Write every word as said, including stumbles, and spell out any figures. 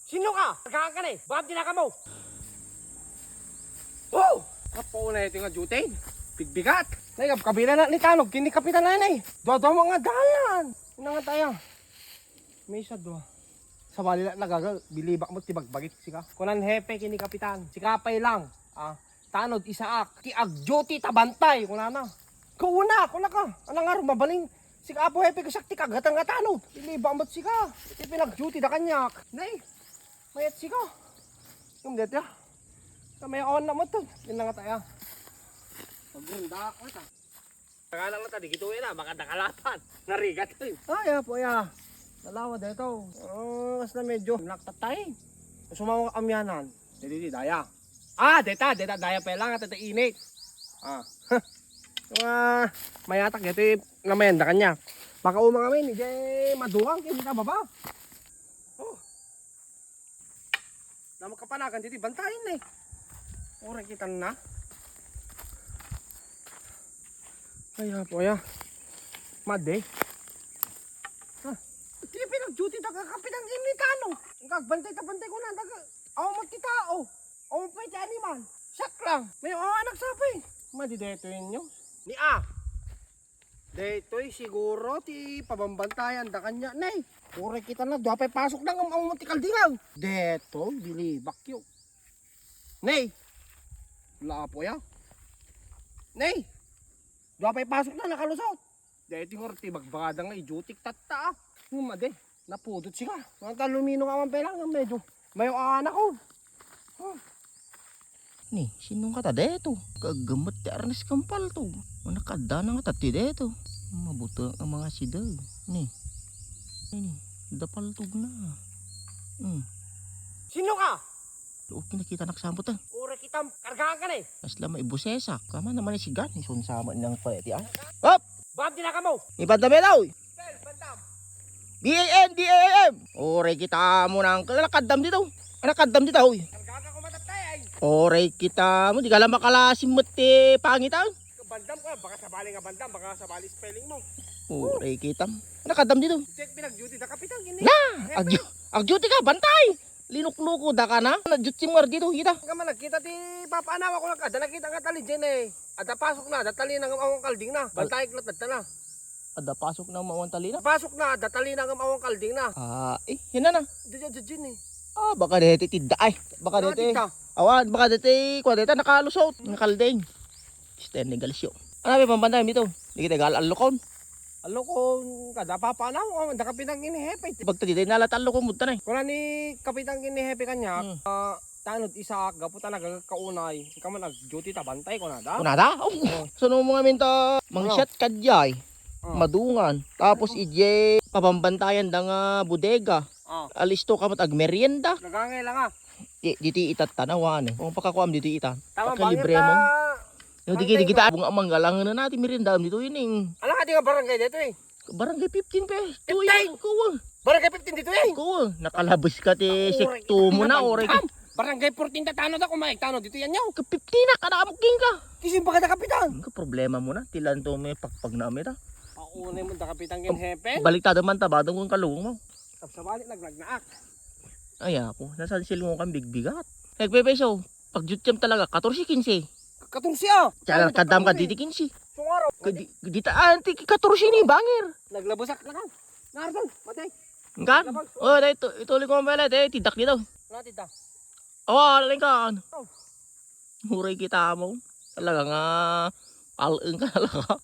Sino ka? Tagaan ka na eh. Bakit dinaka mo? Oh! Kapo na ito nga duty. Bigbigat. Nay, kabkabila na ni Tanog. Kini kapitan na yan eh. Dua-dua mo nga dalan. Ina nga tayo. May isa dua. Sabali na nagaga. Bilibak mo, tibagbagit sika. Kunan hepe kini kapitan. Sika pay lang. Ah, Tanod, Isaak, ti ag-duty ta bantay, kunana. Kauna, kuna ka. Anang nga rumabaling? Sika, Apo Hepe, kasak ti kagatan nga tanod. Iliba met sika. Iti pinag-duty da kaniak. Nay, mayat sika. Ngem deti, ah. Kami awan na mo to. Yun na nga tayo. Pagrindak na ta. Tagalak na ta, di gito na, baka nakalapan. Narigat, eh. Ay, apo, ya. Nalawa dito. Oh, mas na medyo naktatay. Sumawa ka amyanan. Dito, di, daya. Ah, deta, deta, daya pa lang, at ito init. Ah. Mga mayatak, ito yung namayan da kanya. Makauma kami, ni Jay, maduwang, kaya dito baba. Oh. Na makapanagan dito, bantayan na eh. Oray kita na. Ay, apo, ya. Made. Ha? Ti pinag-duty ta kakapit ang initano. Ang kagbantay ta bantay ko na, daga. Aw, magkita, oh. Aw, pwede animal. Siak lang. May anak sapi. Madi deto inyo. Ni A. Detoy siguro ti pabambantayan da kanya, nay. Uray kita na, dua pay pasok na, ngam-, ngam-, ti kaldingaw. Deto, bilibak yo. Nay. Lapo ya. Nay. Dua pay pasok na, nakalusot. Deti horti bagbagada nga idiutik tatta, ah. Ngem ade, napudot sika. Nga lumino nga man pay lang, medyo mayo anak ko. Oh. Ni, sinong kata deto? Kaggemet ti arnes ken paltog. Manakadda na nga tati deto. Mabuto nga mga sida. Ni. Ni, da paltog na. Hmm. Sino ka? O, kinakita nak sampot, ah. Ura kitam, kargaan ka na eh. Asla maibusesak. Kama naman ni sigan. Isun sama nang payat, ah. Hop! Bakit di na kamo? Ibanda bitaw, oy. Sir, bandam. B A N D A M. Oray kita mo nang kalakaddam dito. Anak kaddam dito, oy. Kargaan ka kumatatay ay. Oray kita mo, di ka lang makalasim met ti pangitan. Bandam ka, baka sabali nga bandam, baka sabali spelling mo. Oray kita. Anak kaddam dito. Check pinag-duty na kapitan, kini. Na! Hepe. Agyo, agyo ti ka, bantay! Linukluko da ka na? Nadjutsi mo dito, kita. Ka man nagkita ti papa na, ako nagkada, nakita nga tali dyan eh. Ada pasok na, ada tali na nga awang kalding na. Al- Bantay, klat, adta na. Ada pasok na mawan tali na? Pasok na, ada tali na nga awang kalding na. Ah, eh, yan na na. Di, di, di, di, eh. Ah, baka dito tidda ay. Baka dito eh. Nakadita. Awan, baka dito eh. Kuha dito, nakalusot. Nga kalding. Sten negosyo. Ano ba pambantay dito? Di kita gal alukon. Alukon, kada papa na, oh, da kapitan ini hepe. Pagta dito, nalata alukon mo tanay. Kuna ni kapitan ini hepe kanya, Hmm. ah, tanod isa, gapu ta nagkakaunay. Ikaw man nag-duty ta bantay, kuna da? Kuna da? Oh. Oh. Saan mo nga minta? Ano? Mangshot ka diyay. Oh. Madungan. Tapos, Ano? ije, pabambantayan da nga bodega. Oh. Alisto ka mat agmerienda. Nagangay lang, ah. Di, diti ita tanawan eh. Kung pakakuam diti ita. Tama, Pakalibre bangir mo. Ka-, Yo, di, bangir di kita ka. Bunga manggalangan na natin merienda dito yun eh. Ala nga di nga barangay dito eh. Barangay fifteen pe. Fifteen? Kuwa. Barangay fifteen dito eh. Kuwa. Nakalabas ka ti Oray, sekto mo na, oray. Barangay fourteen ta tano da, kumaik tano dito yan yaw. Ka fifteen na, kada amok ka. Kisin pa kada kapitan. Ang problema mo na, tilan to may pakpag na amita. Paunay mo da kapitan yung hepe. Baliktad man, tabadong kong kalung mo. Sabsabali, naglagnaak. Ay, ako. Nasansil mo kang bigbigat. Nagpepeso. Pag-duty talaga, katorse kinse. Katorse, ah. Tsaka Ano, kaddam ka katorse? Diti kinse. Sungaro. Ka di, di ta, ah, anti katorse ni bangir. Naglabusak na ka. Nardo, matay. Kan? Labag. Oh, dai, ito, ito ulit ko pala, dai, tidak dito. Ano, tita? Oh, aling kan. Oh. Huray kita mo. Talaga nga, al-, ka talaga.